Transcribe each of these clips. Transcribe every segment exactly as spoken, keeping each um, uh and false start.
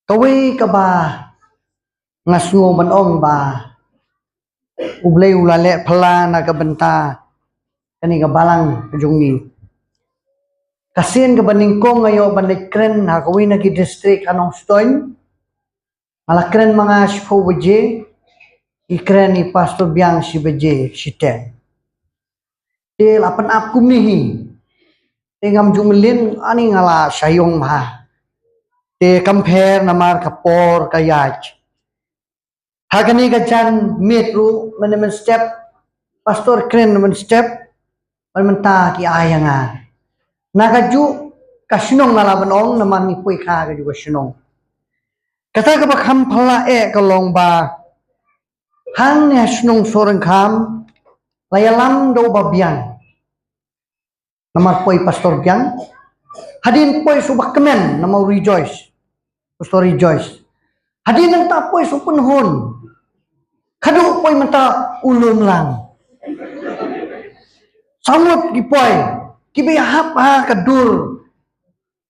Kawei kaba nga sngew ban ong ba U Blei u la leh phylla na ka bynta kane ka balang ka jong ngi. Ka sien kaba nyngkong nga ïoh ban leit kren ha kawei na ki district ha Nongstoiñ. Nga la kren ma nga shiphew baje, i kren i Pastor Biang shi baje shiteng. Te la pynap kumne hi. Te ngam ju mlien, ani nga la shah ïong bha. Te kam pher namar ka por ka ïaid. Ha kane ka janmiet ruh mynne mynstep, Pastor kren mynstep, mynta ki ai ïa nga. Na kajuh ka shnong nga lah ban ong namar ngi poi kha kajuh ka shnong. Kata kaba kham phylla eh ka long ba hangne ha shnong Sohryngkham la ïalam da uba biang. Namar poi Pastor Biang. Hadien poi shu ba kmen namar u Rejoice. Pastor Rejoice. Hadien nangta poi shu pynhun. Khadduh poi mynta u Lumlang. Saw ngut ki poi. Kiba ïahap ha ka dur.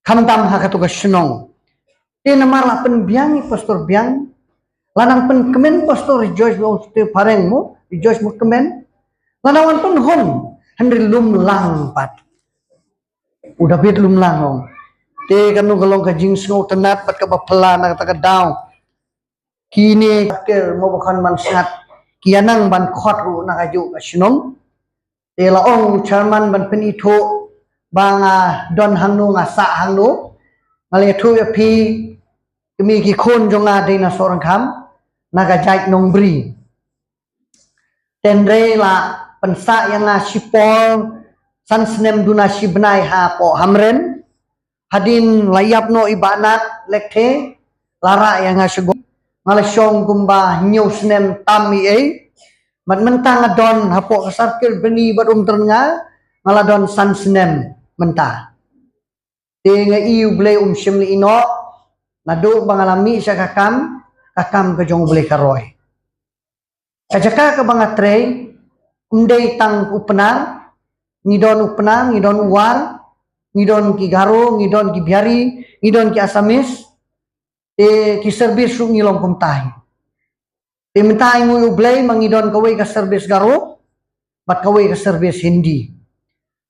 Khamtam ha kato ka shnong. Te namar la pynbiang i Pastor Biang. La nang pynkmen Pastor Rejoice ba u te phareng mo, Rejoice mo kmen. La nang wan pynhun, hynrei Lumlang pat. U David Lumlang ong. Te kano ka long ka jingsngewtynnat bad kaba phylla na kata ka daw. Kine ka Mawbakhon Mansngat ki ïa nang ban khot ruh na kajuh ka shnong. Te la ong u chairman ban pynithuh ba nga don hangno, nga sah hangno. Nga la ïathuh ïa phi, kmie ki khun jong nga dei na Sohryngkham, na ka jait Nongbri. Hynrei la pynsah ïa nga shipor san snem duna shi bnai hapoh Hamren. Hadien la ïap noh i Bah Nat Lekthe, la rah ïa nga sha Gong. Nga la shong kumba hynñiew snem tam eiei. Bad mynta nga don hapoh ka circle Byrni bad Umtyrnga, nga la don san snem mynta. Te nga i U Blei um shym la ïehnoh, naduh ba nga la mih sha ka kam, ka kam ka jong U Blei ka roi. Ka jaka kaba nga trei, ym dei tang u Pnar, ngi don u Pnar, ngi don u War, ngi don ki Garo, ngi don ki Biari, ngi don ki Assamese, te ki service ruh ngi long kumta hi. Te mynta ai nguh ïa U Blei ma ngi don kawei ka service Garo, bad kawei ka service Hindi.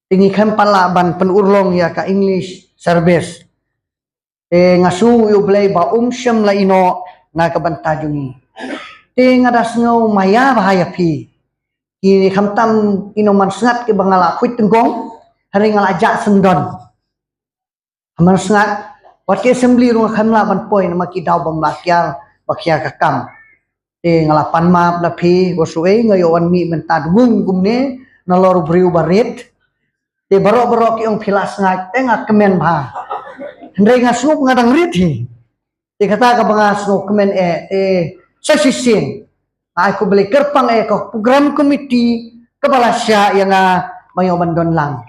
Te ngi khlem pat lah ban pynurlong ïa ka English service. Te nga sngew ïa U Blei ba um shym la ïehnoh na ka bynta jong ngi. Te nga da sngew maïa bha ïa phi. Ki khamtam ki nong Mansngat kiba nga la khuid tyngkong, hynrei nga la jah syndon. Ha Mansngat, wat ki assembly ruh nga khlem lah ban poi namar ki daw bym lah kiar, ba kiar ka kam. Te nga la pan map da phi, wat shuh ei, nga ïoh wan mih mynta dngung kumne, nalor u briew ba rit. Te baroh baroh ki ong phi la sngaid, te nga kmen bha. Hynrei nga sngew nga dang rit hi. Te kata kaba nga sngew kmen eh, te sa shisien. Nga ai khublei kyrpang eh ka program committee, kaba la shah ïa nga ban ïoh ban don lang.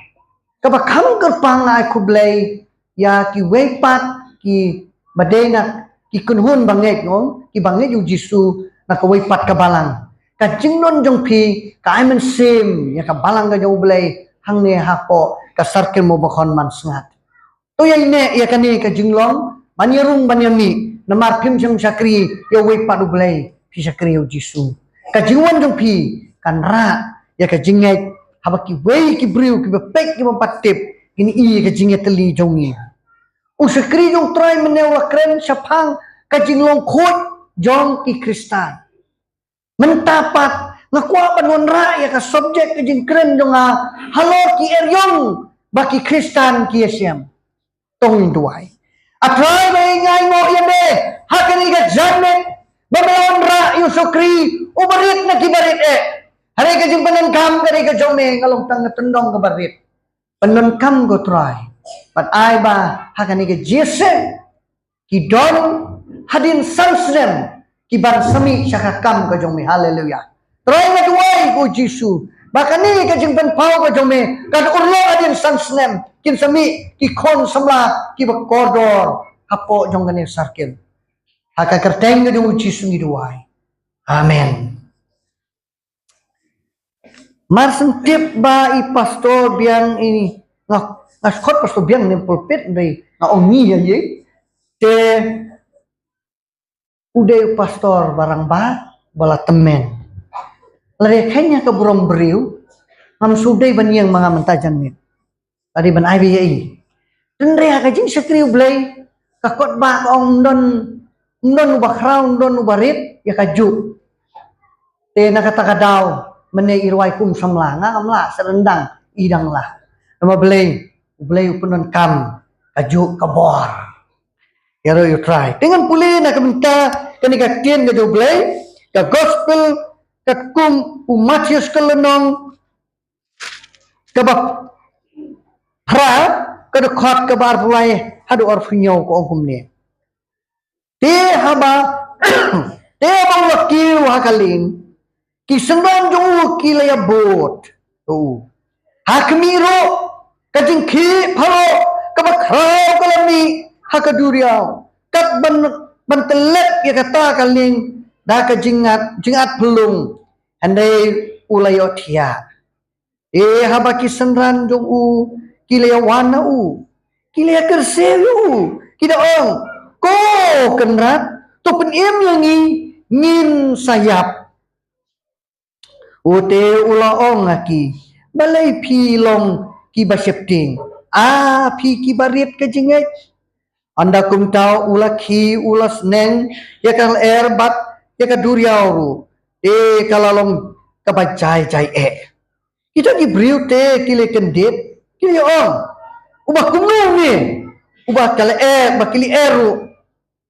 Kaba kham kyrpang nga ai khublei ïa kiwei pat kiba dei na ki kynhun bangeit, ngong, kiba ngeit ïa U Jisu na kawei pat ka balang. Ka jingdon jong phi ka ai mynsiem ïa ka balang ka jong U Blei hangne hapoh ka circle Mawbakhon Mansngat. To ïa ine ïa kane ka jinglong, ban ïa rung ban ïa mih, namar phim shym shakri ïa uwei pat U Blei, phi shakri ïa U Jisu. Ka jingwan jong phi kan rah ïa ka jingngeit, haba kiwei ki briew kiba peit kiba pat tip kin ïohi ïa ka jingïatylli jong ngi. U shakri jong U Trai mynne u la kren shaphang ka jinglong khuid jong ki Khristan. Mynta pat nga kwah ban wanrah ïa ka subject ka jingkren jong nga halor ki eriong ba ki Khristan ki ïashem. To ngin duwai. A Trai ba ïeit, nga ainguh ïa me ha kane ka janmiet ba me la wanrah ïa u shakri uba rit na kiba rit eh. Hynrei ka jingpyndonkam ka dei ka jong me, nga long tang ka tyndong kaba rit. Pyndonkam ko Trai. Bad ai ba ha kane ka jingïaseng ki don hadien san snem ki ban sa mih sha ka kam ka jong me. Haleluya. Trai nga duwai ko Jisu ba kane ka jingpynpaw ka jong me kan urlong hadien san snem kin sa mih ki khun samla kiba kordor hapoh jong kane ka circle. Ha ka kyrteng ka jong u Jisu ngi duwai. Amen. Mar shen tip ba i Pastor Biang ini, nga, nga khot Pastor Biang ne pulpit dei, nga ong ngi ïa ye. Te U dei u pastor ba rangbah, ba la tymmen. Lada kheiñ ïa ka burom briew, ngam shu dei ban ïeng ma nga mynta janmiet. Lada ban ai ba ïa i. Hynrei ha ka jingshakri U Blei, ka kot ba ka ong ym don, ym don uba khraw, ym don uba rit ïa ka juk. Te na kata ka daw, mynne i rwai kum samla, nga ngam lah, sa ryndang i dang lah. Namar balei, U Blei u pyndonkam ka juk ka bor ïa u Trai. Te ngan pule na ka bynta kane ka ktien ka jong U Blei, ka gospel katkum u Mathaios ka lynnong kaba phra, ka dkhot kaba arphew lai haduh arphew hynñiew, ka ong kumne. Te haba, te haba u la kiew ha ka lieng, ki synran jong u ki la ïabud ïa u. Ha khmih ruh, ka jingkhih baroh kaba khraw ka la mih ha ka duriaw, kat ban, ban tylep ïa kata ka lieng da ka jingat, jingat phyllung. Hynrei u la ïohthiah. Te haba ki synran jong u ki la ïawan na u, ki la ïakyrsieh ïa u, ki da ong, "Ko Kynrad, to pynim ïa ngi, ngin sa ïap." U te u la ong ha ki, "Balei phi long kiba sheptieng, ah phi kiba rit ka jingngeit?" Ynda kumta u la khie, u la sneng ïa ka lyer bad ïa ka duriaw ruh, te ka la long kaba jai jai eh. Kita ki briew te ki la kyndit, ki la ong, "Uba kumno une, uba ka lyer, ba ki lyer ruh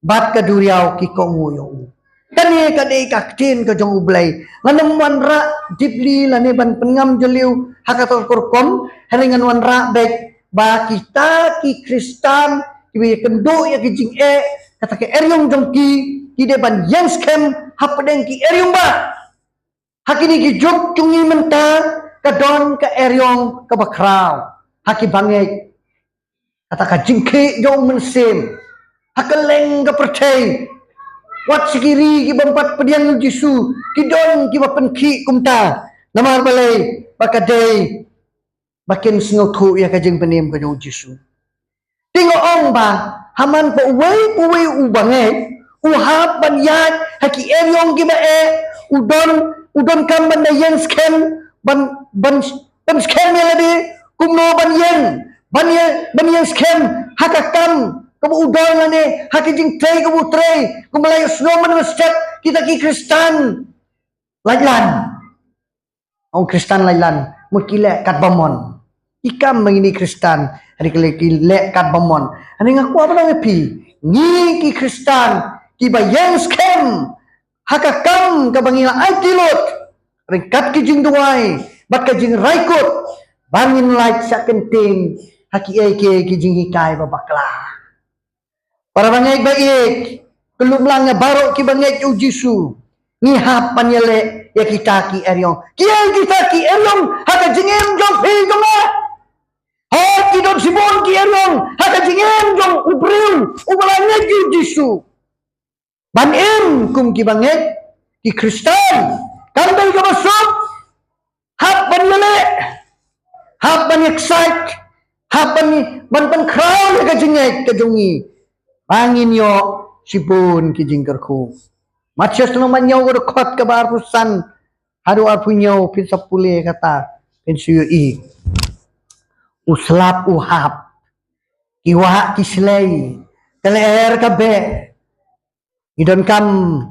bad ka duriaw ki kohnguh ïa u?" Kane ka dei ka ktien ka jong U Blei. Ngan ym wanrah deeply lane ban pynngam jylliew ha kata ka rukom, hynrei ngan wanrah beit ba kita ki Khristan kiba ïakynduh ïa ki jingeh, kata ka eriong jong ki, ki dei ban ïeng skhem hapdeng ki eriong ba. Ha kine ki juk jong ngi mynta ka don ka eriong kaba khraw ha ki bangeit. Kata ka jingkhih jong u Mynsiem ha kylleng ka pyrthei. Wat sha ki ri ki bym pat pdiang ïa u Jisu, ki don kiba pynkhih kumta. Namar balei? Ba ka dei ba kin sngewthuh ïa ka jingpynim ka jong u Jisu. Te nga ong ba ha man ba uwei pa uwei u bangeit u hap ban ïaid ha ki eriong kiba eh, u don, u donkam ban da ïeng skhem, ban, ban, ban skhem ïa lade kumno ban ïeng, ban ïeng, ban ïeng skhem ha ka kam kaba u don lane ha ka jingtrei kaba u trei, kumba la ïohsngew mynstep kita ki Khristan laitlan. Ong Khristan laitlan, mut ki leh katba mon. Ki kam ba ngi dei Khristan, hynrei ki leh, ki leh katba mon. Hynrei nga kwah ban ong ïa phi, ngi ki Khristan kiba ïeng skhem ha ka kam kaba ngi la aiti lut, ryngkat ki jingduwai bad ka jingrai kut, ba ngin lait shah kyntien ha kiei kiei ki jinghikai ba bakla. Para bangeit ba ïeit, kyllup lang ïa baroh kiba ngeit ïa u Jisu. Ngi hap ban ïaleh ïa kita ki eriong. Kiei kita ki eriong ha ka jingim jong phi jong nga? Hooid, ki don shibun ki eriong ha ka jingim jong u briew uba la ngeit ïa u Jisu. Ban im kum kiba ngeit, ki Khristan, kam dei kaba suk. Hap ban ïaleh, hap ban excite, hap ban, ban pynkhraw ïa ka jingngeit ka jong ngi ba ngin ïoh shibun ki jingkyrkhu. Mathaios lynnong ba hynñiew, ka dkhot kaba arphew san haduh arphew hynñiew, phin sa pule kata, phin sa ïohi. U slap u hap, ki wah ki shlei, ka lyer ka beh, ngi donkam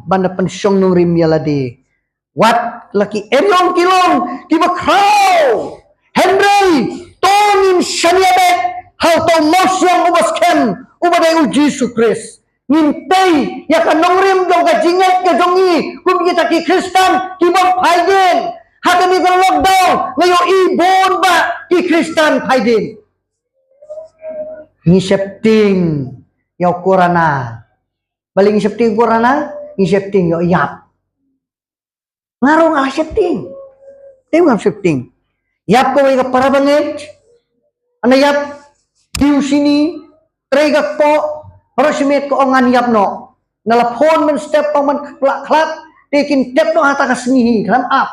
ban da pynshong nongrim ïa lade. Wat la ki eriong ki long kiba khraw, hynrei to ngin shaniah beit ha uta u mawsiang uba skhem, uba dei u Jisu Khrist. Ngin tei ïa ka nongrim jong ka jingngeit ka jong ngi kum kita ki Khristan kiba phai dien. Ha kane ka lockdown nga ïohi bun bah ki Khristan phai dien. Ngi sheptieng ïa u corona. Balei ngi sheptieng corona? Ngi sheptieng ïa u ïap. Nga ruh nga la sheptieng. Te ngam sheptieng. Ïap kawei ka para bangeit. Ynda ïap dei u shini, trei ka kpoh, baroh shi miet ka ong ngan ïap noh. Nga la phone mynstep, ong ban khlad khlad, te kin tep noh ha kata ka sngi hi, khlem ap.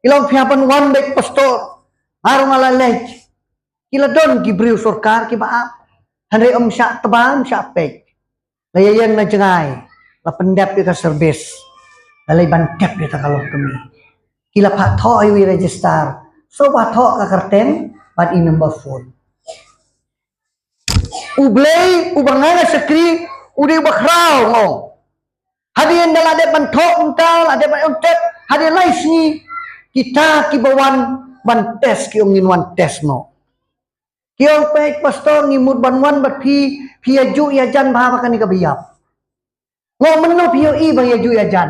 I long phi hap ban wan beit pastor. Nga ruh nga la leit. Ki la don ki briew sorkar kiba ap. Hynrei ym shah tba, ym shah peit. La ïa ïeng na jngai. la pyndep ïa ka service. La leit ban tep ïa ka longkmie. Ki la phah thoh ïa u register. Shuh ba thoh ka kyrteng bad i number phone. U Blei uba nga nga shakri u dei uba khraw, nga ong. Hadien da la dep ban thoh kumta, la dep ban ong tep, hadien lai sngi kita kiba wan ban test ki ong ngin wan test noh. Ki ong, peit pastor, ngi mut ban wan bad phi, phi ïa juh ïa jan bha ba kane kaba ïap. Nga ong mynno phi ïohi ba ïa juh ïa jan?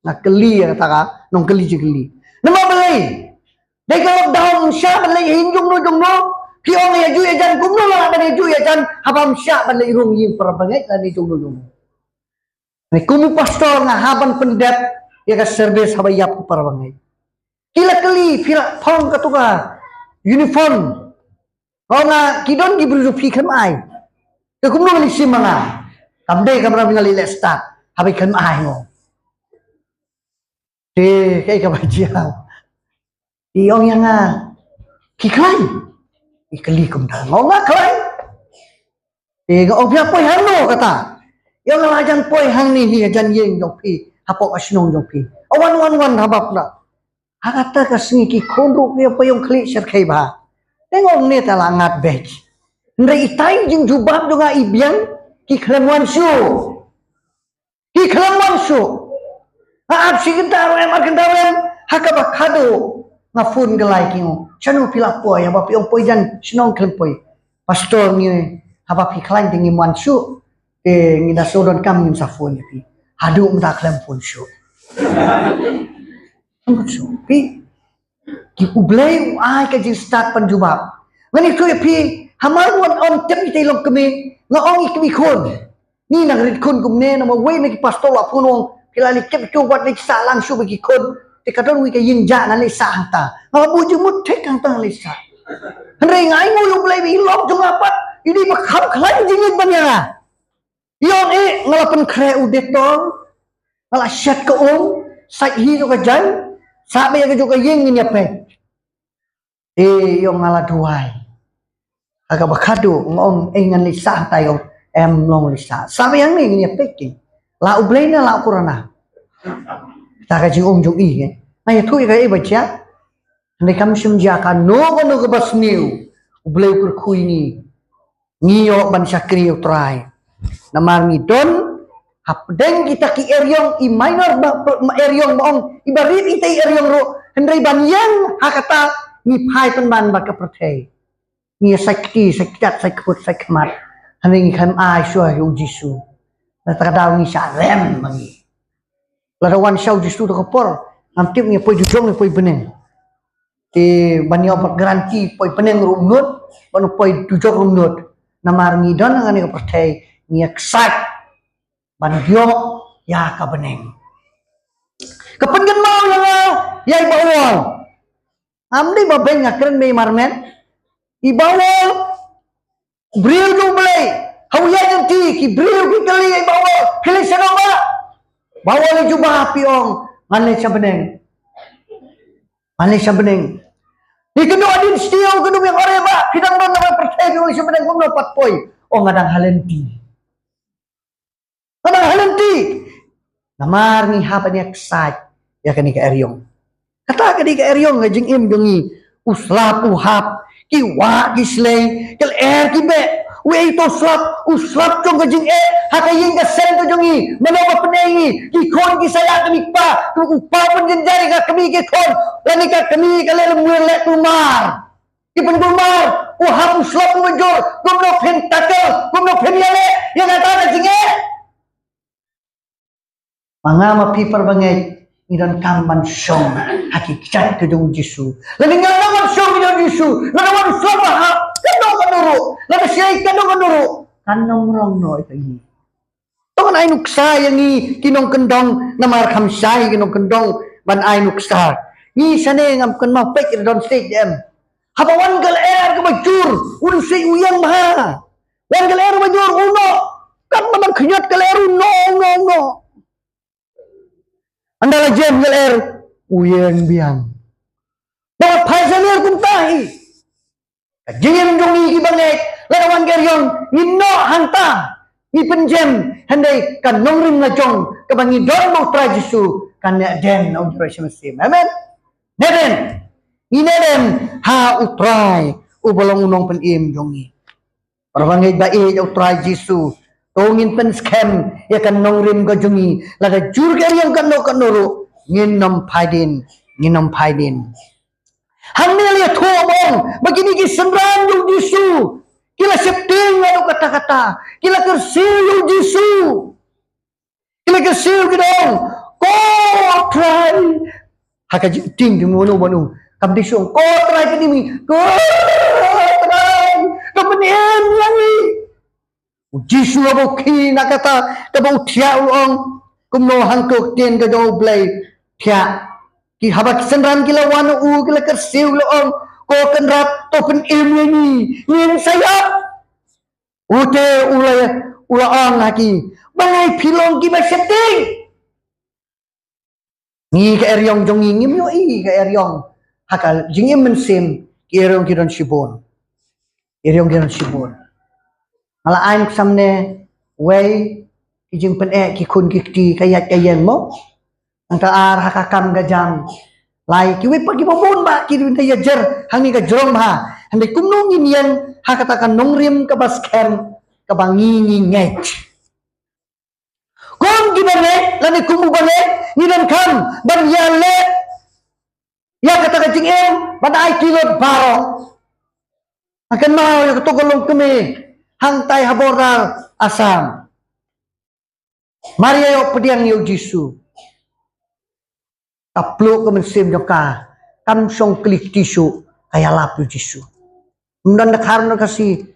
Nga kylli ïa kata ka nongkylli jingkylli. Namar balei? Dei ka lockdown, ym shah ban leit ha ïing jongno jongno. Phi ong ïa juh ïa jan, kumno la ïa ban ïa juh ïa jan haba ym shah ban leit rung ïing para bangeit lane jongno jongno. Ngi kum u pastor nga hap ban pyndep ïa ka service haba ïap ka para bangeit. Ki la kylli, phi la phong kato ka uniform? Nga ong, ki don ki briew jong phi, khlem ai. Te kumno ngan leit shim ma nga? Kam dei kamram nga leit leh stad haba khlem ai, nga ong. Te kaei kaba jia? I ong ïa nga, phi khlaiñ? I kylli kumta. Nga ong, nga khlaiñ. Te nga ong, phi ïa poi hangno kata? I ong, nga la jan poi hangne hi hajan ïing jong phi, hapoh ka shnong jong phi. O, wan wan wan, haba pla. Ha kata ka sngi ki khun ruh ki ïa poi ïong khlieh syrkhei bha. Te nga ong, ne ta la ngat beit. Hynrei itai jingjubab jong nga i biang, ki khlem wan shuh. Ki khlem wan shuh. Nga ap shi kynta ruh em, ar kynta ruh em, ha kaba khadduh nga phone ka lai, ki ong, shano phi la poi, haba phi ong poi jan shnong khlem poi? Pastor, ngi, haba phi khlaiñ te ngim wan shuh. Te ngi da shu donkam ngin sa phone ïa phi. Haduh mynta khlem phone shuh. Khlem phone shuh. Phi Ki, U Blei u ai ka jingstad ban jubab. Ngan ïathuh ïa phi, ha mar wan ong tep ïa i longkmie, nga ong i kmie khun. Ngi nang rit khun kumne, namar wei na ki pastor la phone ong, phi la leit tep ïa u, wat leit sah lang shuh bad ki khun. Te ka don wei ka ïing jah, ngan leit sah hangta. Nga la buh jingmut thik hangta, ngan leit sah. Hynrei nga ainguh ïa U Blei ba i lok jong nga pat i dei ba kham khlaiñ jingngeit ban ïa nga. I ong, eh, nga la pynkhreh u Dettol, nga la shet ka um, sait hi jong ka jaiñ, sah beit ïa ka jong ka ïing, ngin ïa peit. Eh, i ong, nga la duwai. Ha kaba khadduh nga ong, eh, ngan leit sah hangta? I ong, em, long leit sah. Sah beit hangne, ngin ïa peit ki. La U Blei ne la u corona? Kata ka jingum jong i, eh. Nga ïathuh ïa kaei ba jia. Hynrei kam shym jia kano kano kaba sniew. U Blei u kyrkhu ïa ngi. Ngi ïoh ban shakri ïa U Trai. Namar ngi don hapdeng kita ki eriong, i minor ba, ba, eriong ba ong, i barit ita i eriong ruh, hynrei ban ïeng ha kata ngi phai pynban bad ka pyrthei. Ngi ïa sait kti, sait kjat, sait kput, sait khmat. Hynrei ngi khlem ai shuwa ïa U Jisu. Na kata ka daw ngi shah rem ma ngi. Lada wan sha U Jisu da ka por, ngam tip ngi poi dujok ne poi bneng. Te ban ïoh bad garanti poi bneng ruh ym nud, ban poi dujok ruh ym nud. Namar ngi don ha kane ka pyrthei, ngi ïa ksat ban ïoh ïa ka bneng. Ka pynkynmaw ïa nga ïa i Bawol. Am dei ba beiñ, nga kren beiñ marmet. I Bawol, briew jong U Blei. Ha u ïaid lynti, ki briew ki kylli ïa i Bawol, phi leit shano Bah? Bawol i jubab, i ong, ngan leit sha bneng. Ngan leit sha bneng. Ïa kano hadien sha ïa kano, ïa ore Bah, phi dang don na ka pyrthei, phi ong leit sha bneng, kumno pat poi? Ong, nga dang ha lynti. Nga dang ha lynti. Namar ngi hap ban ïa ksat ïa kane ka eriong. Kata ka dei ka eriong ka jingim jong ngi. U slap u hap, ki wah ki shlei, ki lyer ki beh. Uei uto u slap? U slap jong ka jingeh ha ka ïing ka sem ka jong ngi. Mano ba pyneh ïa ngi? Ki khun ki sa ïa kmie kpa. U kpa u pynjynjar ïa ka kmie ki khun. Lane ka kmie ka leh lymwir, leh kulmar. Ki pynkulmar, u hap u slap uba jur, kumno phin tackle, kumno phin ïaleh ïa kata ka jingeh? Ma nga ma phi para bangeit ngi donkam ban shong ha ki kjat ka jong U Jisu. Lada ngi ïa ban shong ka jong U Jisu, lada wan u slap ba hap kano kano ruh, lada shai kano kano ruh, kan ym rong noh ïa ngi. To ban ai nuksa ïa ngi ki nongkyndong, namar kham shai ki nongkyndong ban ai nuksa. Ngi shane ngam kynmaw, peit ki don stage em. Haba wan ka lyer kaba jur, un stage u ïeng bha. Wan ka lyer kaba jur, u noh. Katba nang khynñiot ka lyer, u noh, u noh, u noh. Ynda la jem ka lyer, u ïeng biang. Ba phai sha lyer kumta hi. Ka jingim jong ngi ki bangeit, lada wan ka eriong, ngin noh hangta. ngi pynjem, hynrei ka nongrim la jong kaba ngi don bad u Trai Jisu kan neh den, ong Trai Jisu Mynsiem. Amen. Neh den. Ngi neh den ha u Trai uba long u nongpynim jong ngi. Para bangeit ba ïeit, u Trai Jisu, to ngin pynskhem ïa ka nongrim ka jong ngi, lada jur ka eriong katno katno ruh, ngin nym phai dien, ngin nym phai dien. Hangne la ïathuh ba ong ba kine ki synran jong u Jisu ki la sheptieng naduh katta katta, ki la kyrsiew ïa u Jisu. Ki la kyrsiew, ki da ong, ko Trai. Ha ka jingtieng jong uno uno, kam dei shuh, ko Trai, ka dei mi, ko Trai, to pynim ïa ngi. U Jisu haba u khie na kata kaba u thiah, u ong kumno hangto ktien ka jong U Blei thiah? Ki, haba ki synran ki la wan ha u, ki la kyrsiew, ki la ong, ko Kynrad, to pynim ïa ngi, ngin sa ïap. Ute u la, u la ong ha ki, balei phi long kiba sheptieng? Ngi, ka eriong jong ngi, ngim ïohi ka eriong ha ka jingim mynsiem, ki eriong ki don shibun. Ki eriong ki don shibun. Nga la ai mynta samne wei ki jingpyneh ki khun ki kti, ka ïaid ka ïeng mo. Nangta ar, ha ka kam ka jam. Lai, kiwei pat kiba bun bah ki dei ïa jer hangne ka jrong bha. Hynrei kumno ngin ïeng ha kata ka nongrim kaba skhem kaba ngi, ngi ngeit? Kum kiba ngeit lane kum uba ngeit, ngi donkam ban ïaleh ïa kata ka jingim ban aiti lut baroh. Nga kynmaw ïa kato ka longkmie hangtai ha border Assam. Mar ïa ïoh pdiang ïa u Jisu, ka pluh ka mynsiem jong ka, kam shong kli kti shuh, ka ïalap ïa u Jisu. Ym don dkhar, ym don Khasi,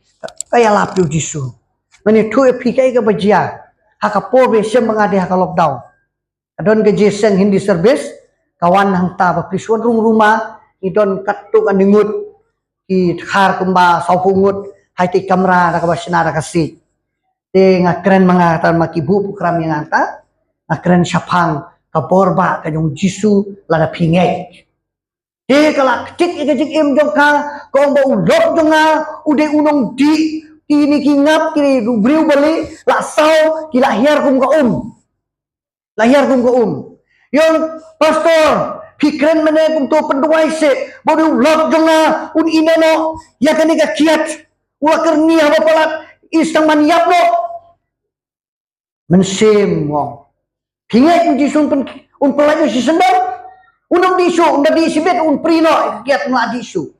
ka ïalap ïa u Jisu. Ngan ïathuh ïa phi kaei kaba jia ha ka por ba shem ba nga dei ha ka lockdown. Ka don ka jingïaseng Hindi service, ka wan hangta ba phi shu wan rung ruma, ngi don katto katne ngut ki dkhar kumba sawphew ngut ha ita i kamra da kaba shna da ka siej. Te nga kren ma nga, kata ma ki buh program ïa nga, kata nga kren shaphang ka bor ba ka jong u Jisu lada phi ngeit. Te ka la ktik ïa ka jingim jong ka, ka ong ba u lok jong nga u dei u nongdih kine ki ngap, kine u briew ba lieh, la saw ki la hiar kum ka um. La hiar kum ka um. Ïa, pastor, phi kren mynne kumto, pynduwai seh, ba u dei u lok jong nga un ïehnoh ïa kane ka kiad, u la kyrni haba palat, i sdang ban ïap noh. Mynsiem u ong, phi ngeit u Jisu un pyn, un pynlait noh shisyndon? Un ym dih shuh, un da dih shibit un prie noh ïa ka kiad, un la dih shuh.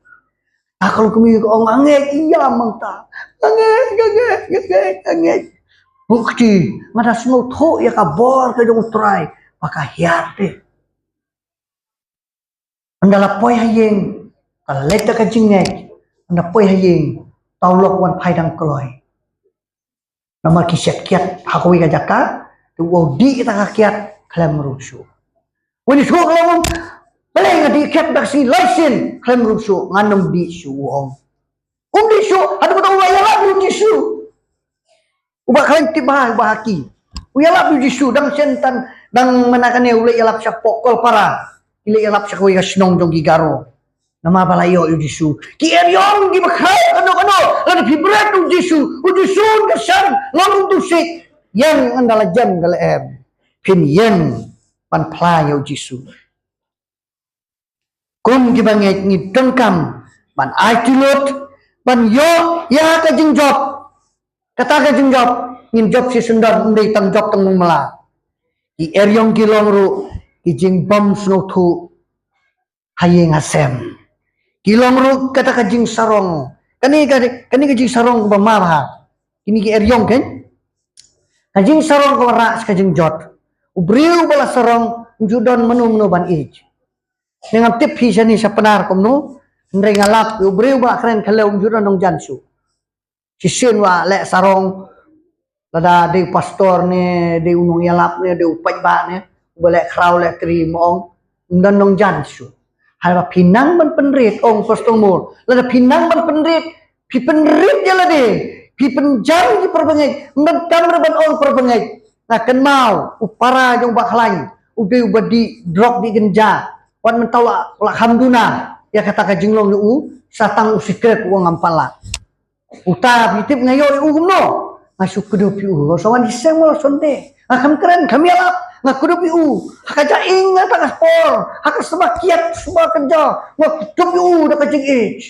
Ah, ka longkmie ka ong, nga ngeit ïa mynta. Nga ngeit, nga ngeit, nga ngeit, nga ngeit. Bukti, nga da sngewthuh ïa ka bor ka jong u Trai ba ka hiar te. Ynda la poi ha ïing, ka la leit da ka jingngeit. Ynda poi ha ïing, uta u lok u wan phai dang kloi. Namar ki shet kiad ha kawei ka jaka, te u dih ïa kata ka kiad khlem ruh shuh. Wan ïathuh ka long, balei nga dih kiad da ka sngi lai sien khlem ruh shuh, ngan ym dih shuh, u ong. Um dih shuh, haduh katta u la ïalap ïa u Jisu. U Bah Khlaiñ tip bha, u Bah Haki. U ïalap ïa u Jisu, dang shen tang, dang mynta kane u leit ïalap shapoh Kolpara. U leit ïalap sha kawei ka shnong jong ki Garo. Namar ba la ïoh ïa u Jisu. Ki eriong kiba khraw kano kano, lada phi bret u Jisu, u Jisu un kyrshan, long u dusik. Ïeng ynda la jem ka la em. Phin ïeng ban phla ïa u Jisu. Kum kiba ngeit ngi donkam ban aiti lut, ban ïoh ïa ka jingjop. Kata ka jingjop ngin jop shisyndon, ym dei tang jop tang mala. Ki eriong ki long ruh ki jingbym sngewthuh ha ïing ha sem. Ki long ruh kata ka jingsarong. Kane ka, kane ka jingsarong kaba ma bha. Kine ki eriong, kan? Ka jingsarong kaba rah sha ka jingjot. U briew ba la sarong, ym ju don mano mano ban ïeit. Nga ngam tip phi shane sha Pnar kumno, hynrei nga lap ïa u briew ba la kren khyllem, ym ju don nongjan shuh. Shisien ba leh sarong, lada dei u pastor ne, dei u nongïalap ne, dei u paidbah ne, ba leh khraw leh tri, ma ong, ym don nongjan shuh. Haba phi nang ban pynrit, ong Pastor Mor, lada phi nang ban pynrit, phi pynrit ïa lade, phi pynjan ïa ki para bangeit, ym donkam ruh ban ong para bangeit. Nga kynmaw u para jong u Bah Khlaiñ, u dei uba dih drok dih ganja. Wat mynta u la, u la kham duna ïa kata ka jinglong jong u, sa tang u sikret, u ong ngam pat lah. Uta phi tip nga ïoh ïa u kumno? Nga shu kdup ïa u. Nga sa wan ïaseng mo Sunday. Nga kham kren, kham ïalap. Nga kdup ïa u. Ha ka jingïeng, ha ka por. Ha ka sngewbha kiad, sngewbha kynja. Nga kdup ïa u da ka jingïeit.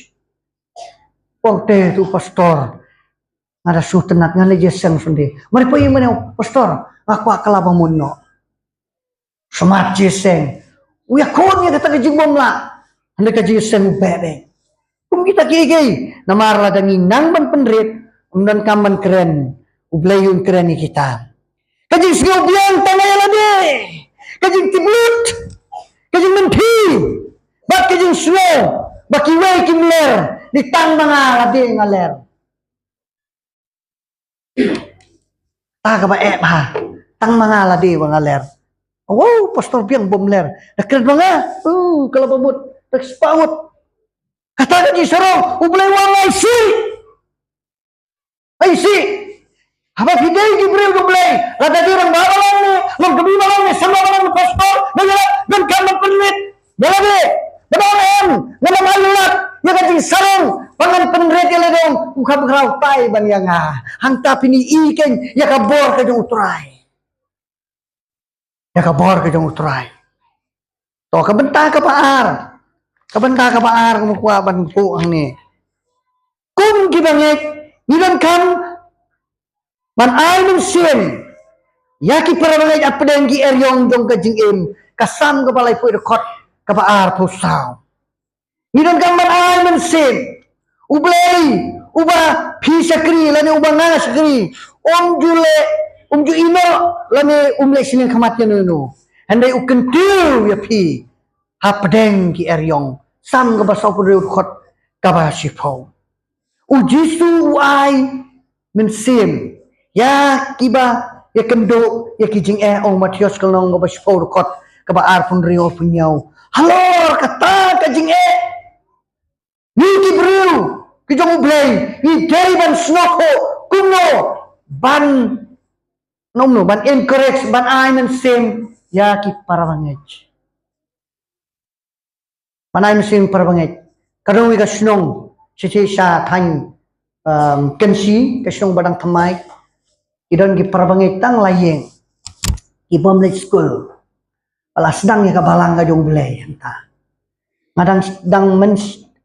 Ong te tu pastor. Nga da shu tynnat, nga leit ïaseng Sunday. Mari poi mane pastor. Nga kwah kylla ba mut noh. Smat jingïaseng. U ïakhun ïa kata ka jingbymlah. Hynrei ka jingïaseng u beh beh. Kum kita kiei kiei. Namar lada ngi nang ban pynrit, ym donkam ban kren. U Blei un kren ïa kita. Ka jingsngew biang tang ïa lade. Ka jingtip lut. Ka jingmynthi. Bad ka jingsngew ba kiwei kim ler. Dei tang ma nga lade nga ler. Ta kaba eh bha. Tang ma nga lade ba nga ler. Wow, pastor biang bym ler. Da kren ma nga. Uh, kylla ba mut. Da spah mut. Kata ka jingsarong. U Blei u ong ai shi. Ai shi. Haba phi dei ki briew jong U Blei. Lada dei rangbah balang ne. Long kmie balang ne. Samla balang ne. Pastor. Ba ïa la. Donkam ban pynrit. Ba la dei. Ba dei em. Nga la ai lad. Ïa ka jingsarong. Ba ngan pynrit ïa la dong. U kham khraw tai ban ïa nga. Hangta phin ïohi kein. Ïa ka bor ka jong U Trai. Ïa ka bor ka jong U Trai. To ka bynta kaba ar. Ka bynta kaba ar nga kwah ban buh hangne. Kum ki bangeit ngi donkam ban ai mynsiem ïa ki para bangeit hapdeng ki eriong jong ka jingim. Ka Salm kaba laiphew dkhot kaba arphew saw. Ngi donkam ban ai mynsiem. U Blei uba phi shakri lane uba nga shakri, um ju leh, um ju ïehnoh lane um leh sniew khmat ïano ïano. Hynrei u kyntiew ïa phi hapdeng ki eriong. Salm kaba sawphew hynriew dkhot kaba shiphew. U Jisu u ai mynsiem ïa kiba ïakynduh ïa ki jingeh. Ong Mathaios ka lynnong kaba shiphew dkhot kaba arphew hynriew, arphew hynñiew. Halor kata ka jingeh ngi ki briew ki jong U Blei ngi dei ban sngewthuh kumno ban, kumno ban encourage, ban ai mynsiem ïa ki para bangeit. Ban ai mynsiem para bangeit. Ka dei ka shnong shisha sha thaiñ, um, Kynshi, ka shnong ba dang thymmai. Ki don ki para bangeit tang lai ïing. Ki bym leit skul. Ba la sdang ïa ka balang ka jong U Blei hangta. Nga dang, dang myn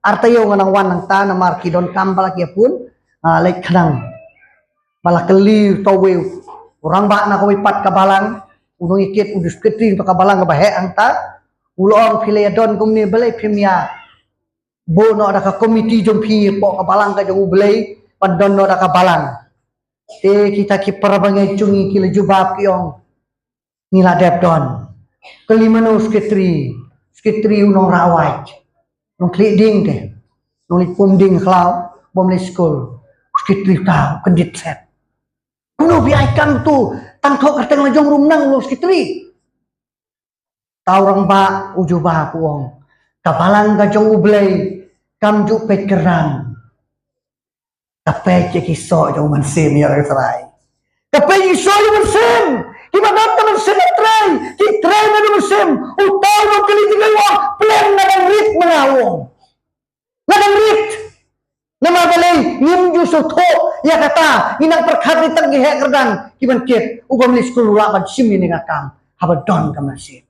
ar taïew nga dang wan hangta namar ki donkam ba la ki ïa pun. Nga leit khnang. Ba la kylli uto uwei u rangbah na kawei pat ka balang. U nongïakit, u secretary uto ka balang kaba heh hangta. U la ong phi la ïa don kumne balei phim ïa buh noh da ka komiti jong phi hapoh ka balang ka jong U Blei ban don noh da ka balang. Te kita ki para bangeit jong ngi ki la jubab ki ong ngi la dep don. Kylli mano u secretary, secretary u nongrawai. Nongkhlieh dieng te. Nongleit pum dieng khlaw, bym leit skul. Secretary uta u kyndit set. Kumno phi ai kam tu, tang thoh kyrteng la jong ruh ym nang u long secretary. Uta u rangbah u jubab u ong, ka balang ka jong U Blei kam ju peit kyrdan. Ka peit ïa ki soh jong U Mynsiem Ïaroh Trai. Ka peit ïa ki soh jong U Mynsiem. Kiba don ka mynsiem ïaroh trai, ki trei na U Mynsiem. Uta u nongkylli jingkylli u ong, pleng nga dang rit ma nga, u ong. Nga dang rit. Namar balei ngim ju sngewthuh ïa kata, ngi nang pyrkhat ïa tang ki heh kyrdan ki ban kit, u bym leit skul u lah ban shim ïa kane ka kam haba don ka mynsiem.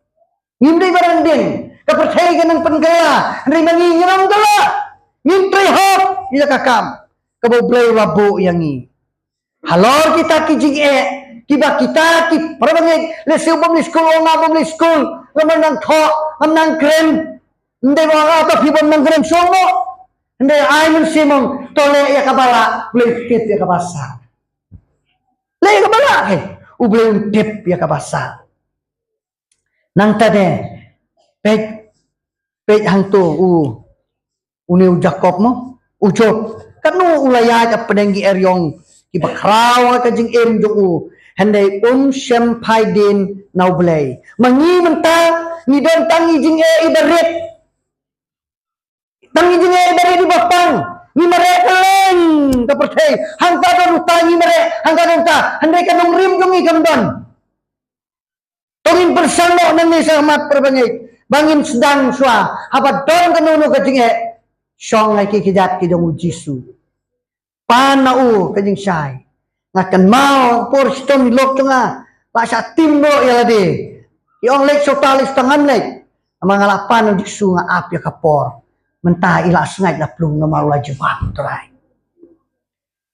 Ngim dei ba dang ding, ka pyrthei ka nang pynkylla, hynrei ma ngi ngim kylla. Ngim trei hok ïa ka kam kaba U Blei u la buh ïa ngi. Halor kita ki jingeh, kiba kita ki para bangeit, lehse u bym leit skul, u ong nga bym leit skul, ngam nang thoh, ngam nang kren. Ym dei ba nga, to phi bym nang kren shong mo. Ym dei, ai mynsiem, to leh ïa kaba lah, U Blei u tip ïa kaba sah. Leh ïa kaba lah, eh, U Blei u tip ïa kaba sah. Nangta de, peit, peit hangto u, une u Jakob mo, u Job. Katno u la ïaid hapdeng ki eriong kiba khraw ha ka jingim jong u. Hynrei um shym phai dien na U Blei. Ma ngi mynta ngi don tang ki jingeh kiba rit. Tang ki jingeh kiba rit kiba pang. Ngi mareh kylleng ka pyrthei. Hangta don uta ngi mareh, hangta don uta. Hynrei ka nongrim jong ngi kam don. To ngin pyrshang noh nangne shakhmat para bangeit ba ngin sdang shuwa haba don kano kano ka jingeh, shong ha ki kjat ki jong U Jisu. Pan na u ka jingshai. Nga kynmaw por shitom i lok jong nga la shah tim noh ïa lade. I ong leit sha uta leit sha uta, ngam leit. Namar nga la pan ïa u Jisu, nga ap ïa ka por. Mynta i la sngaid la plung namar u la jubab u Trai.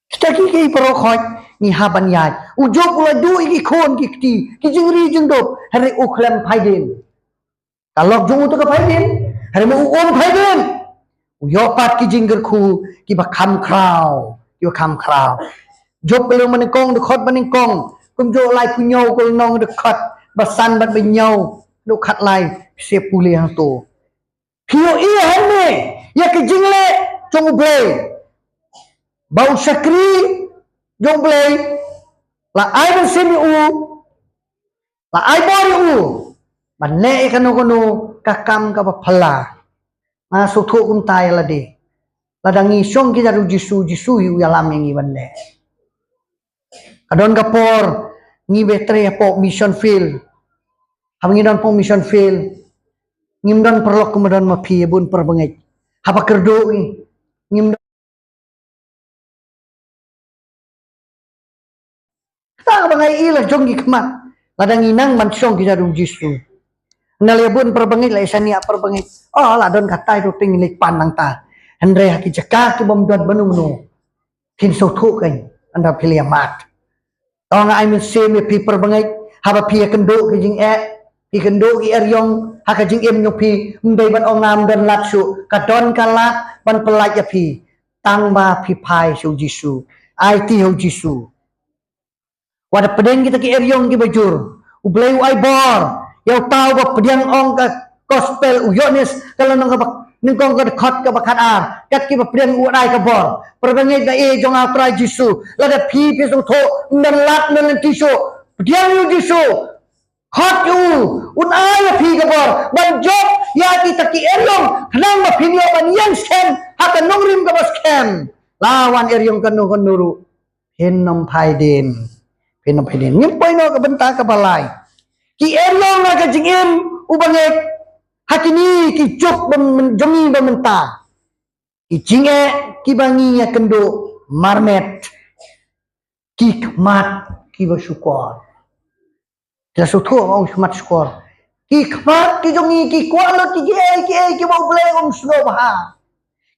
Kita ki ki para khot ngi hap ban ïaid. U Job u la duh ïa ki khun ki kti, ki jingri jingdup, hynrei u khlem phai dien. Ka lok jong u te ka phai dien, hynrei ma u um phai dien. U ïoh pat ki jingkyrkhu kiba kham khraw, kiba kham khraw. Job ka lynnong ba nyngkong, dkhot ba nyngkong, kumjuh laiphew hynñiew, ka lynnong dkhot ba san bad ba hynñiew, dkhot lai, phi sa pule hangto. Phi ïohi hangne ïa ka jingleh jong U Blei, ba u shakri jong U Blei la ai mynsiem ïa u, la ai bor ïa u ban leh ïa kano kano ka kam kaba phylla. Nga sngewthuh kumta ïa lade. Lada ngi shong ki jait U Jisu, Jisu hi u ïalam ïa ngi ban leh. Ka don ka por ngi ba trei hapoh mission field. Haba ngi don hapoh mission field, ngim don paralok kumba don ma phi, ïa bun para bangeit. Haba kyrduh ngi, ngim don. Kata kaba nga ïohi la jong ki khmat lada ngi nang ban shong ki jait U Jisu. Nga la ïa bun para bangeit, la ïa shaniah para bangeit. Oh, la don katai ruh te ngi leit pan nangta. Hynrei ha ki jaka ki bym don bynung bynung, phin sngewthuh kein, ynda phi la ïa mad. To nga ai mynsiem ïa phi para bangeit, haba phi ïa kynduh ki jingeh, phi kynduh ki eriong ha ka jingim jong phi, ym dei ban ong ngam don lad shuh. Ka don ka lad ban pyllait ïa phi, tang ba phi phai sha U Jisu, aiti ha U Jisu. Wat da pdiang kita ki eriong kiba jur. U Blei u ai bor ïa uta uba pdiang, ong ka gospel u Ïoannis, ka lynnong kaba nyngkong, ka dkhot kaba khatar, kat kiba pdiang u ai ka bor. Para bangeit ba ïeit jong nga ha U Trai Jisu, lada phi phi sngewthuh ym don lad ym don lynti shuh, pdiang ïa U Jisu. Khot ïa u, un ai ïa phi ka bor ban jop ïa kita ki eriong, khnang ba phin ïoh ban ïeng skhem ha ka nongrim kaba skhem. La wan eriong kano kano ruh, phin ym phai dien. Phin ym phai dien. Ngim poi noh ka bynta kaba lai. Ki eriong ha ka jingim u bangeit ha kine ki juk ba myn-, jong ngi ba mynta. Ki jingeh kiba ngi ïa kynduh marmet. Ki khmat kiba shukor. Ki la sngewthuh, ong khmat shukor. Ki khmat ki jong ngi ki kwah lut ki, kiei kiei kiba U Blei um sngewbha.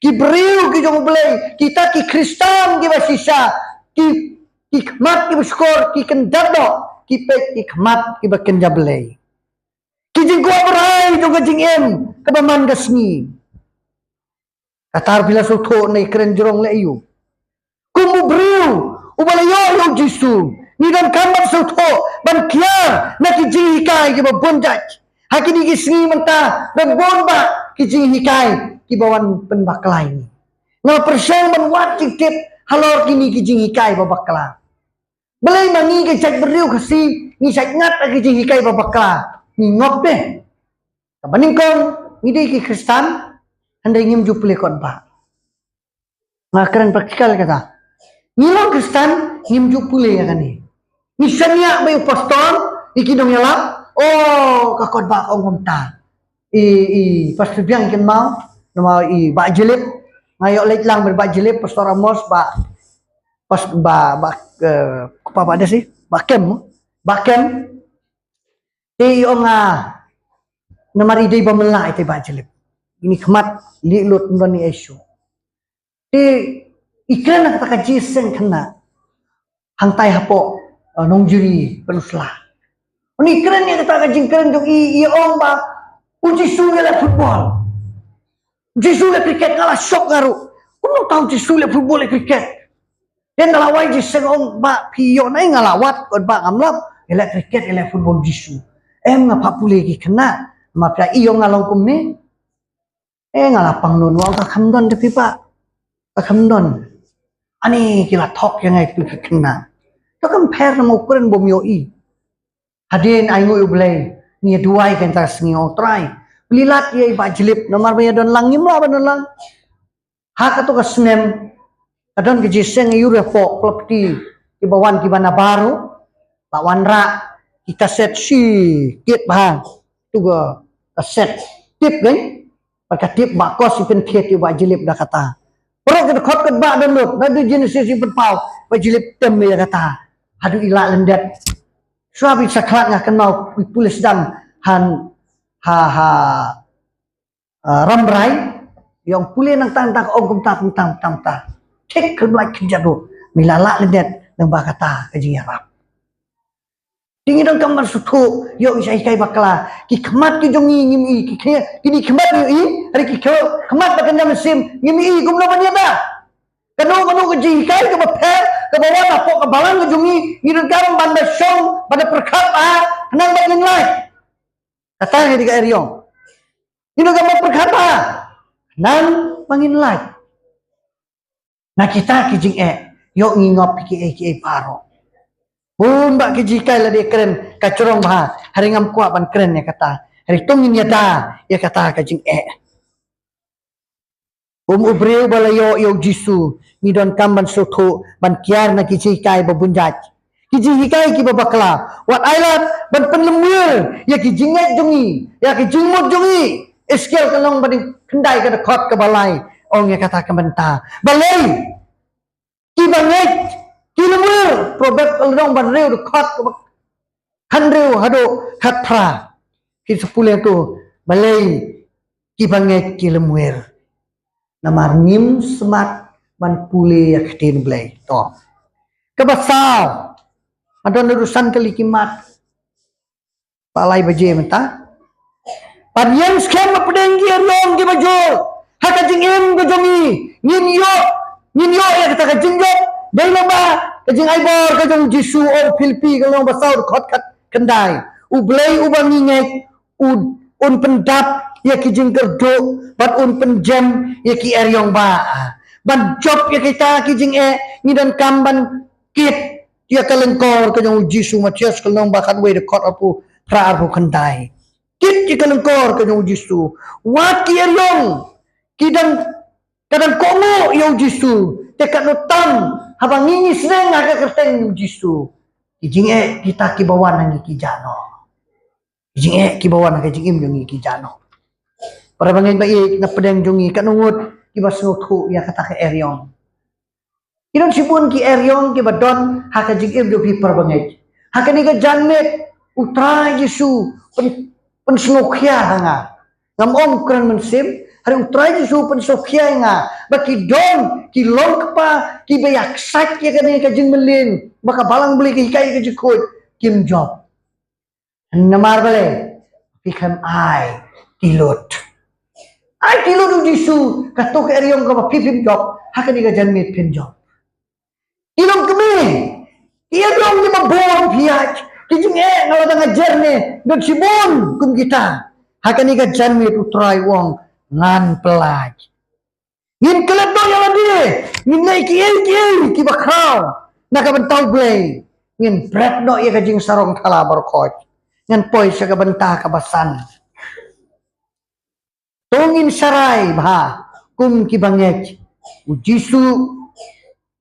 Ki briew ki jong U Blei, kita ki Khristan kiba shisha, ki, ki khmat kiba shukor, ki kynjat doh, ki peit ki khmat kiba kynja Blei. Ki jingkwah brai jong ka jingim kaba man ka sngi. Kata ruh phi la sngewthuh, ngi kren jrong leh aïu. Kum u briew uba la ïoh ïa U Jisu, ngi donkam ban sngewthuh, ban kiar na ki jinghikai kiba bun jait. Ha kine ki sngi mynta don bun bah ki jinghikai kiba wan pynbakla ïa ngi. Nga pyrshang ban wad jingtip halor kine ki jinghikai ba bakla. Balei ma ngi ka jaitbynriew Khasi ngi shait ngat ha ki jinghikai ba bakla, ngi ngop de. Kaba nyngkong, ngi dei ki Khristan, hynrei ngim ju pule kot bah. Nga kren praktikal kata. Ngi long Khristan, ngim ju pule ïa kane. Ngi shaniah ba ïa u pastor, ïa ki nongïalap, oh, ka kot bah ka ong kumta. I, i pastor biang i kynmaw, namar i Bah Jilip, nga ïoh leit lang bad Bah Jilip, Pastor Amos, Bah, pas, Bah, Bah, eh, kpa Bah Desi, Bah Kem, Bah Kem. Te i ong nga, namar i dei ba mynla ïa te Bah Jilip. Ini khmat, lih lut ym don ei ei shuh. Te i kren ïa kata ka jingïaseng khynnah hangtai hapoh, eh, Nongjiri Pynursla. Une i kren ïa kata ka jingkren jong i, i ong ba U Jisu ïaleh football. U Jisu leh cricket, nga la shock nga ruh. Kumno uta U Jisu leh football, leh cricket. Te nga la wai jingïaseng, ong bah phi ïoh nai, nga la wad kot bah ngam lap. Ïaleh cricket, ïaleh football U Jisu. Em, nga phah pule ki khynnah. Ma phi ïoh nga long kumne. Eh, nga la pang noh, nga ong ka kham don te phi bah. Ka kham don. Ani ki la thok ïa nga ïa ki khynnah. To kam pher namar u kren bym ïohi. Hadien ainguh ïa U Blei, ngi ïa duwai kata ka sngi, ong Trai, plie lad ïa i Bah Jilip, namar ba ïa don lang ngim lah ban don lang. Ha kato ka snem ka don ka jingïaseng ïa u Repo Klopti, kiba wan kiba na baroh, la wanrah ki kaset shi tip ha. Tu ka kaset tip kan. Bad ka tip ba kos i pynthied ïa u Bah Jilip da kata. Baroh ki dkhot katba don lut, naduh Genesis ïa pynpaw, ba jylliew tem ïa kata. Haduh i la lyndet. Shuwa ba i sakhlad nga kynmaw i pule sdang ha, ha, ha, ah, Rambrai, ïa ong pule nangta nangta, ong kumta kumta kumta kumta. Thik khlem lait khyndiat ruh, ma i la lah lyndet, nang ba kata ka jingïarap. Te ngi donkam ban sngewthuh, ïoh ngi shah hikai bakla, ki khmat ki jong ngi ngim i, ki khmat, kine ki khmat ngi i, hynrei ki khmat ba kynja mynsiem ngim i kumno ban ïada. Kano kano ka jinghikai kaba pher, kaba wan hapoh ka balang ka jong ngi, ngi donkam ban da shong, ban da pyrkhat bha, khnang ba ngin lait. Kata ngi dei ka eriong. Ngi donkam ban pyrkhat bha, khnang ba ngin lait. Na kita ki jingeh, ïoh ngi ngop kiei kiei baroh. Bun bah ki jinghikai lada kren ka jrong bha, hynrei ngam kwah ban kren ïa kata. Hynrei to ngin ïada ïa kata ka jingeh. Kum u briew ba la ïoh ïa u Jisu, ngi donkam ban sngewthuh, ban kiar na ki jinghikai ba bun jait. Ki jinghikai kiba bakla, wat ailad ban pynlyngngoh ïa ki jingngeit jong ngi, ïa ki jingmut jong ngi. Ezekiel ka lynnong ba khyndai ka dkhot kaba lai, ong ïa kata ka bynta. Balei kiba ngeit ki lyngngoh, Proverb ka lynnong ba hynriew dkhot kaba khathynriew haduh khatphra. Ki sa pule to, balei kiba ngeit ki lyngngoh. Namar ngim smat ban pule ïa ka ktien Blei. To. Kaba saw. Hadon ruh san tylli ki mat. Ba lai baje mynta. Ban ïeng skhem hapdeng ki eriong kiba jur. Ha ka jingim ka jong ngi. Ngin ïoh. Ngin ïoh ïa kata ka jingjop. Dei namar ka jingai bor ka jong u Jisu ha u Philippi ka lynnong ba saw dkhot khatkhyndai. U Blei uba ngi ngeit un, un pyndap ïa ki jingkyrduh, bad un pynjem ïa ki eriong ba. Ban jop ïa kita ki jingeh, ngi donkam ban kit ïa ka lyngkor ka jong u Jisu, Mathaios ka lynnong ba khatwei dkhot arphew phra, arphew khyndai. Kit ïa ka lyngkor ka jong u Jisu. Wat ki eriong ki dang, ka dang kohnguh ïa u Jisu. Te katno tam haba ngi, ngi sneng ha ka kyrteng u Jisu. Ki jingeh kita kiba wan ha ngi ki jah noh. Ki jingeh kiba wan ha ka jingim jong ngi ki jah noh. Para bangeit ba ïeit, na pdeng jong ngi katno ngut kiba sngewthuh ïa kata ka eriong. Ki don shibun ki eriong kiba don ha ka jingim jong phi para bangeit. Ha kane ka janmiet u Trai Jisu pyn, pynsngewkhia ha nga. Ngam ong kren mynsiem, hynrei u Trai Jisu pynsngewkhia ha nga ba ki don ki longkpa kiba ïa ksait ïa kane ka jingmlien ba ka balang Blei ka hikai ka jingkhuid, kim jop. Namar balei? Phi khlem ai ki lut. Ai ki lut u Jisu, kato ka eriong kaba phi phim jop, ha kane ka janmiet phin jop. Ki longkmie, ki eriong kiba bun phi ïaid, ki jingeh nga la dang ajar ne, don shibun kum kita. Ha kane ka janmiet u Trai u ong ngan pyllait. Ngin klet noh ïa lade, ngin leh kiei kiei kiba khraw na ka bynta u Blei. Ngin bret noh ïa ka jingsarong thala baroh khoit. Ngan poi sha ka bynta kaba san. To ngin sharai bha kum kiba ngeit u Jisu,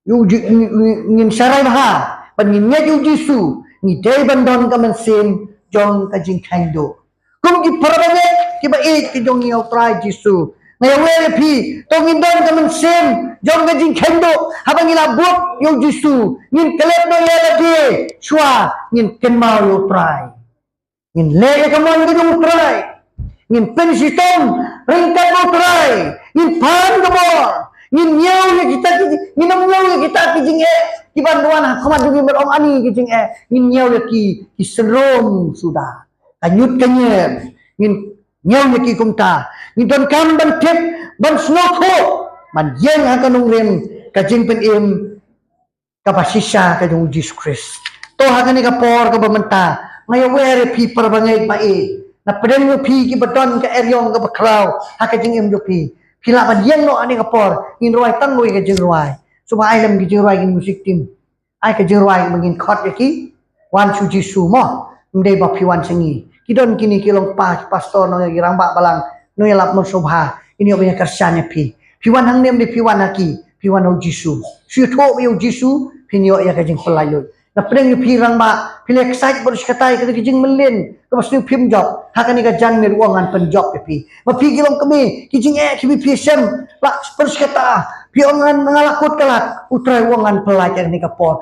u Ji-, ngin, ngin, ngin sharai bha ban ngin ngeit u Jisu, ngi dei ban don ka mynsiem jong ka jingkheiñ duh. Kum ki para bangeit kiba ïeit ki jong ngi ha u Trai Jisu, nga ïawer ïa phi, to ngin don ka mynsiem jong ka jingkheiñ duh. Haba ngi la bud ïa u Jisu, ngin klet noh ïa lade shuwa ngin kynmaw ïa u Trai. Ngin leh ïa ka mon ka jong u Trai. Ngin pynshitom ryngkat bad u Trai. Ngin pan ka bor. Ngin ñiew ïa kita ki, ngin ym ñiew ïa kita ki jingeh kiban wan ha khmat jong ngi ban ong ani ki jingeh. Ngin ñiew ïa ki, ki synrum suda. Ka ñiut ka ñier. Ngin ñiew ïa ki kumta. Ngin donkam ban tip, ban sngewthuh, ban ïeng ha ka nongrim ka jingpynim kaba shisha ka jong u Jisu Khrist. To ha kane ka por kaba mynta, nga ïawer ïa phi para bangeit ba ïeit. Na pdeng jong phi kiba don ka eriong kaba khraw ha ka jingim jong phi, phi lah ban ïeng noh ha kane ka por. Ngin rwai tang wei ka jingrwai. Sngewbha ai lem ka jingrwai, ka music team. Ai ka jingrwai ba ngin khot ïa ki Wan sha u Jisu mo, ym dei ba phi wan sha ngi. Ki don kine ki longpa, ki pastor, nongïalam, ki rangbah balang, nongïalap mynshuwa, kin ïoh ban ïa kyrshan ïa phi. Phi wan hangne ym dei phi wan ha ki, phi wan ha u Jisu. Shu ïathuh ïa u Jisu, phin ïoh ïa ka jingpyllait lut. Na pdeng jong phi rangbah, phi leh excite bad shikatai ka jingmlien kaba sniew phim jop. Ha kane ka janmiet u ong ngan pynjop ïa phi. Ma phi ki longkmie, ki jingeh kiba phi shem la pynshkata, Phi ong nga la kut ka lad, U Trai u ong ngan pyllait ïa kane ka por.